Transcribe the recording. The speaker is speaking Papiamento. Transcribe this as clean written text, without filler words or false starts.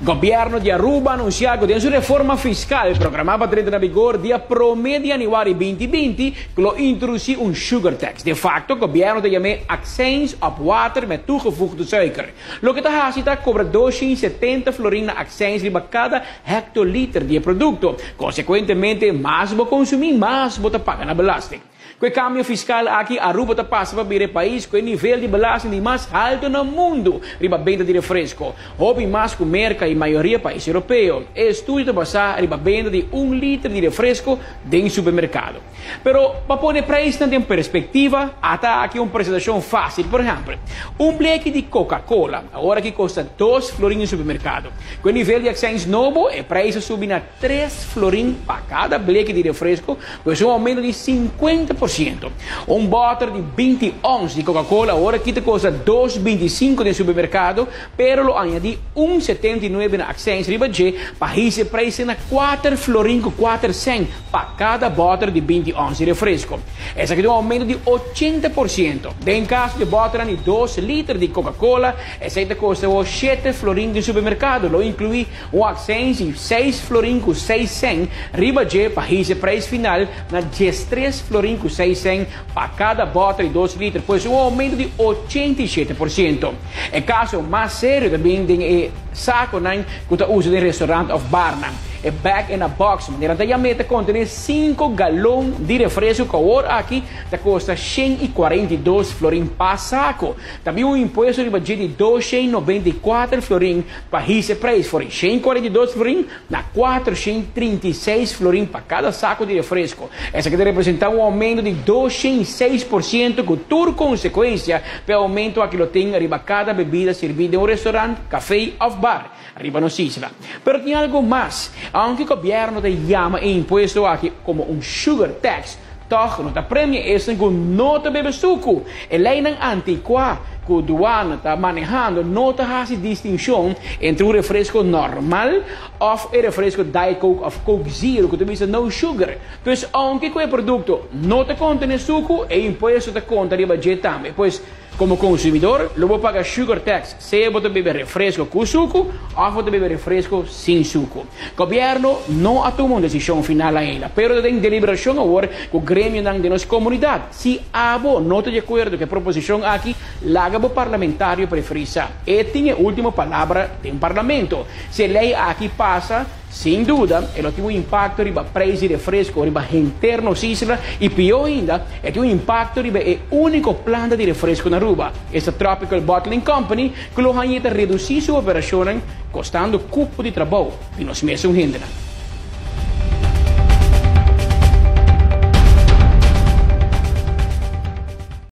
Gobierno di Aruba a anuncia cu den su reforma fiscal programa pa drenta na vigor dia prome di januari 2020 cu lo introduci un sugar tax. De facto, gobierno ta yam'e accijns op water met toegevoegde suiker. Loke ta haci ta cobra 270 florin na accijns riba cada hectoliter di e producto. Consecuentemente, mas bo consumi, mas bo ta paga na belasting. Cu e cambio fiscal aki, Aruba ta pasa pa bira e pais cu e nivel di belasting di mas halto na mundo riba benta di refresco, hopi mas cu Merca y mayoria pais Europeo. E estudio ta basa riba benta di un liter di refresco den supermercado. Pero pa pone prijsnan den perspectiva, ata aki un presentacion facil. Por ehempel, un bleki di Coca-Cola awor aki costa dos florin den supermercado. Cu e nivel di accijns nobo, e prijs a subi na tres florin pa kada bleki di refresco, pues un aumento di 50%. Un bòter di 20 ons di Coca-Cola awor aki ta kosta 2,25 den supermerkado, pero lo añadí 1,79 na akseins riba dje pa hisa e preis na 4 florin ku 4 sènt pa kada bòter di 20 ons di refresco. Esaki ta un aumento di 80%. Den kaso di bòternan di 2 liter di Coca-Cola, esei ta kosta awor 7 florin den supermerkado, lo inkluí Un akseins di seis florin ku seis sèn riba dje pa hisa e preis final na 13 florin ku seis sèn pa kada bòter di 2 liter, pues un oumento di 87%. E kaso mas serio ta bin den e sakonan ku ta usa den restaurant òf barnan. E bag in a box, manera nan ta yam'é, ta kontené 5 galon di refresco ku awor aki ta kosta 142 florin pa sako. Ta bin un impuesto riba dje di 294 florin Pa hisa e prijs for di 142 florin na 436 florin pa kada sako di refresco. Esaki ta representá un oumento di 206% ku tur konsekuensia pa e oumento aki lo tin riba kada bebida sirbí den un restaurant, kafé òf bar riba nos isla. Pero tin algu mas, aunke gobièrnu ta yama e impuesto aki komo un sugar tax, Tòg no ta premia esnan ku no ta bebe suku. E leinan antikuá ku duana ta manehando no ta hasi distinshon entre un refresko normal òf e refresko Diet Coke òf Coke Zero ku ta bisa no sugar. Pues ounke ku e produkto no ta kontené suku, e impuesto ta konta riba dje tambe. Pues Komo konsumidor lo bo paga sugar tax sea bo ta bebe refresco ku suku òf bo ta bebe refresco sin suku. Gobièrnu no a tuma un desishon final ainda, pero ta den deliberashon awor ku gremionan den nos komunidat. Si abo no ta di akuerdo ku e proposishon aki, laga bo parlamentario preferí sa. E tin e último palabra den parlamento. Si e lei aki pasa, Sin duda, e lo tin un impakto riba preis di refresko riba henter nos isla i pió ainda, e tin un impakto riba e úniko planta di refresko na Aruba, esta Tropical Bottling Company, ku lo hañ'é ta redusí su operashonnan, kostando kupo di trabou di nos mesun hendenan.